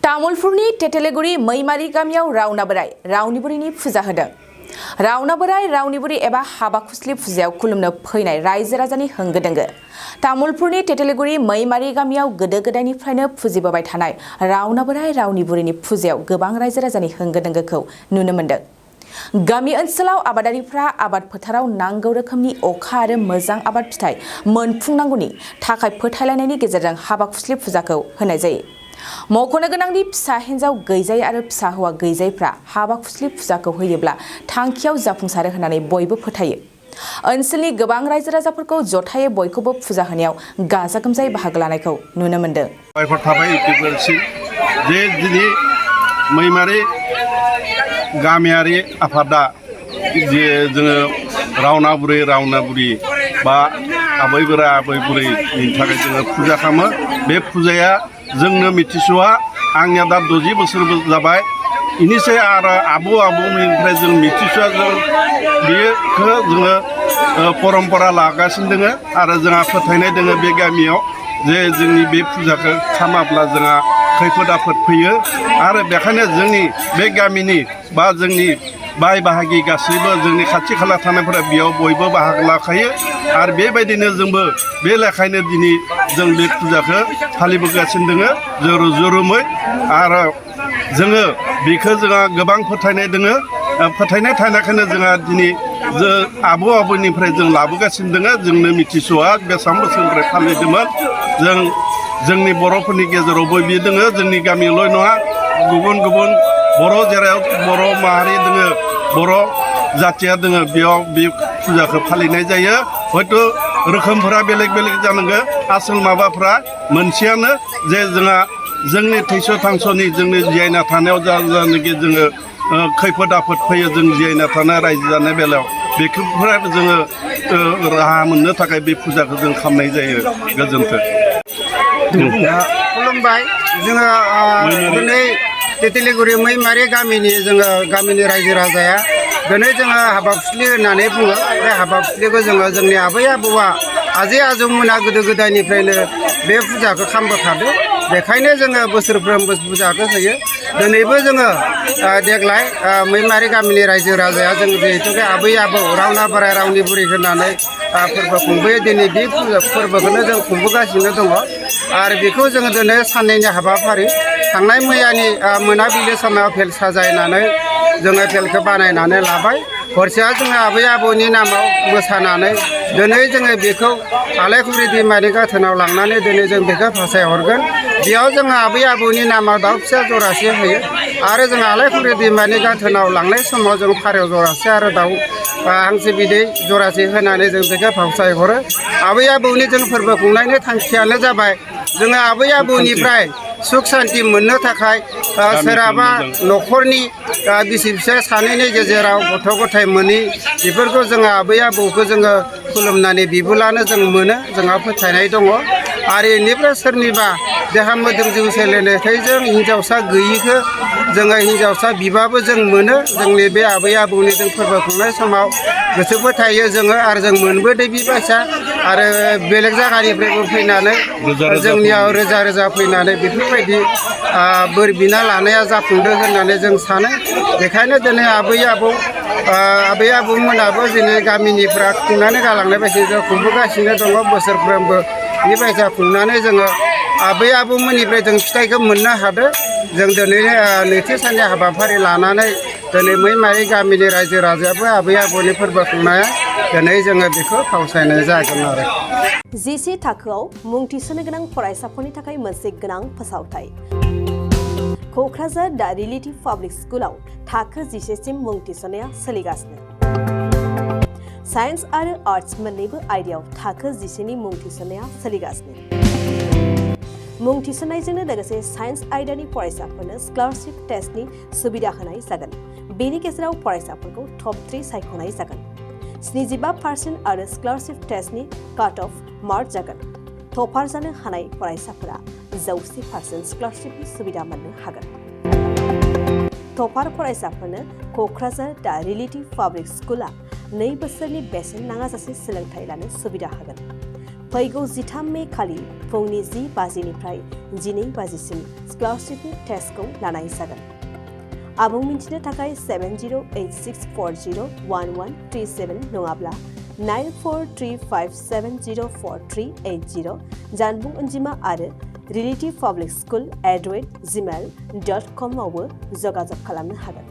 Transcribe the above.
तामुलपुरनि टेटेलेगुरि मैमारि गामियाव रावना बोराय रावनिबुरिनि फुजा होदों। रावना बोराय रावनिबुरि एबा हाबा खुस्लि फुजायाव खुलुमनो फैनाय रायजो राजानि होंगो दोंगो। तामुलपुरनि टेटेलेगुरि मैमारि गामियाव गोदो गोदायनिफ्रायनो फुजिबोबाय थानाय रावना बोराय रावनिबुरिनि फुजायाव गोबां रायजो राजानि होंगो दोंगोखौ नुनो मोन्दों। गामि ओनसोलाव आबादारिफ्रा आबाद फोथाराव नांगौ रोखोमनि अखा आरो मोजां आबाद फिथाइ मोनफुंनांगौनि थाखाय फोथायलायनायनि गेजेरजों हाबा खुस्लि फुजाखौ होनाय जायो। मख'नो गोनांदि फिसा हिन्जाव गैजायै आरो फिसा हौवा गैजायैफ्रा हाबा खुस्लि फुजाखौ होयोब्ला थांखियाव जाफुंसारो होननानै बयबो फोथायो। ओनसोलनि गोबां रायजो राजाफोरखौ जथायै बयखौबो फुजा होनायाव गाजा गोमजायै बाहागो लानायखौ नुनो मोन्दों। मैमारि गामियारि आफादा जे जोङो रावना बुरि बा आबै बोराय आबै बुरैनि थाखाय जोङो फुजा खालामो। बे फुजाया जोंनो मिथिस'आ, आंनिया दा 60 बोसोर जाबाय। इनिसाय आरो आबौनिफ्राय जों मिथिस'आ, जों बेखौ जोङो परम्परा लागासिनो दोङो आरो जोंहा फोथायनाय दोङो बे गामियाव जे जोंनि बे फुजाखौ खालामाब्ला जोंहा खैफोद आफोद फैयो आरो बेखायनो जोंनि बे गामिनि बा जोंनि बाय बाहागि गासैबो जोंनि खाथि खाला थानायफोरा बेयाव बयबो बाहागो लाखायो आरो बेबायदिनो जोंबो बे लेखायनो दिनै जों बे फुजाखौ फालिबोगासिनो दोङो जुरुमै आरो जोङो बेखौ जोंहा गोबां फोथायनाय दोङो। फोथायनाय थानायखायनो जोंहा दिनै आबौनिफ्राय जों लाबोगासिनो दोङो। जोंनो मिथिस'आ बेसेबां बोसोरनिफ्राय फालिदोंमोन। जोंनि बर'फोरनि गेजेरावबो बे दोङो, जोंनि गामियावल' नङा, गुबुन बर' जेराव बर' माहारि दोङो, बर' जाथिया दोङो, बेयाव बे फुजाखौ फालिनाय जायो। हयथ' रोखोमफोरा बेलेग जानांगौ, आसल माबाफ्रा मोनसेयानो जे जोंहा जोंनि थैस' थांस'नि जोंनि जिरायना थानायाव जानाखि जोङो खैफोद आफोद फैयो, जों जिरायना थानाय रायजो जानाय बेलायाव बेफोरनिफ्राय जोङो राहा मोननो थाखाय बे फुजाखौ जों खालामनाय जायो। गोजोन्थों। खुलुमबाय। जोङो दिनै टेटेलेगुरि मैमारि गामिनि रायजो राजाया दिनै जोङो हाबा खुस्लि होननानै बुङो। बे हाबा खुस्लिखौ जोंनि आबै आबौआ आजै आजौमोना गोदो गोदायनिफ्रायनो बे फुजाखौ खालामबोखादों। बेखायनो जोङो बोसोरफ्रोमबो फुजाखौ होयो। दिनैबो जोङो देग्लाय मैमारि गामिनि रायजो राजाया जों जिहेतु आबै आबौ रावना बोराय रावनिबुरि होननानै फोरबो खुंबोयो। दिनै बे फोरबोखौनो जों खुंबोगासिनो दङ आरो बेखौ जोङो दिनै साननैनि हाबाफारि थांनाय मैयानि मोनाबिलि समाव फेल साजायनानै जोङो फेलखौ बानायनानै लाबाय। हरसेया जोङो आबै आबौनि नामाव मोसानानै दिनै जोङो बेखौ आलायखुंग्रि दैमानि गाथोनाव लांनानै दिनै जों बेखौ फासायहरगोन। बेयाव जोङो आबै आबौनि नामाव दाउ फिसा जरासे होयो आरो जों आलायखुंग्रि दैमानि गाथोनाव लांनाय समाव जों फारौ जरासे आरो दाउ हांसो बिदै जरासे होनानै जों बेखौ फावसायहरो। आबै आबौनि जों फोरबो खुंनायनि थांखियानो जाबाय जोङो आबै आबौनिफ्राय सुख सान्ति मोननो थाखाय सोरहाबा न'खरनि बिसि फिसाय सानैनि गेजेराव गथ' गथाय मोनि बेफोरखौ जोङो आबै आबौखौ जोङो खुलुमनानै बिबोलानो जों मोनो, जोंहा फोथायनाय दङ। आरो बेनिफ्राय सोरनिबा देहा मोदोम जिउ सोलेरनायजों हिन्जावसा गैयिखौ जोङो हिन्जावसा बिबाबो जों मोनो। जोंनि बे आबै आबौनि जों फोरबो खुंनाय समाव गोसो फोथायो जोङो आरो जों मोनबोदों बेबायसा आरो बेलेग जायगानिफ्रायबो फैनानै जोंनियाव रोजा फैनानै बेफोरबायदि बोर बिना लानाया जाफुंदों होननानै जों सानो। बेखायनो दिनै आबै आबौमोनाबो दिनै गामिनिफ्रा खुंनानै गालांनाय बायदि जों खुंबोगासिनो दङ। बोसोरफ्रोमबो बेबायसा खुंनानै जोङो आबै आबौमोननिफ्राय जों फिथाइखौ मोननो हादों। जों दिनै नैथि साननि हाबाफारि लानानै दिनै मैमारि गामिनि रायजो राजायाबो आबै आबौनि फोरबो खुंनाया दिनै जोङो बेखौ फावसायनाय जागोन आरो। जिसे थाखोआव मुं थिसननो गोनां फरायसाफोरनि थाखाय मोनसे गोनां फोसावथाय। क'क्राझार दा रिलेटिभ पाब्लिक स्कुलाव थाखो 10 सिम मुं थिसननाया सोलिगासिनो। साइन्स आरो आर्ट्स मोन्नैबो आयदायाव थाखो 10 नि मुं थिसननाया सोलिगासिनो। मुं थिसननायजोंनो लोगोसे साइन्स आयदानि फरायसाफोरनो स्कलारशिप टेस्टनि सुबिदा होनाय जागोन। बेनि गेजेराव फरायसाफोरखौ टप 3 सायख'नाय जागोन। 75% आरो स्कलारशिप टेस्टनि काट अफ मार्क जागोन। टपार जानो हानाय फरायसाफोरा 100% स्कलारशिपनि सुबिदा मोननो हागोन। टपार फरायसाफोरनो क'क्राझार दा रिलेटिभ पाब्लिक स्कुला 2 बोसोरनि बेसेन नाङाजासे सोलोंथाइ लानो सुबिदा होगोन। फैगौ 13 मे खालि फुंनि 10 बाजिनिफ्राय 12 बाजिसिम स्कलारशिपनि टेस्टखौ लानाय जागोन। आबुं मिन्थिनो थाखाय 7086401137 नङाब्ला 9435704380 जानबुं अनजिमा आरो relativpublicschool@gmail.com आवबो जगाजग खालामनो हागोन।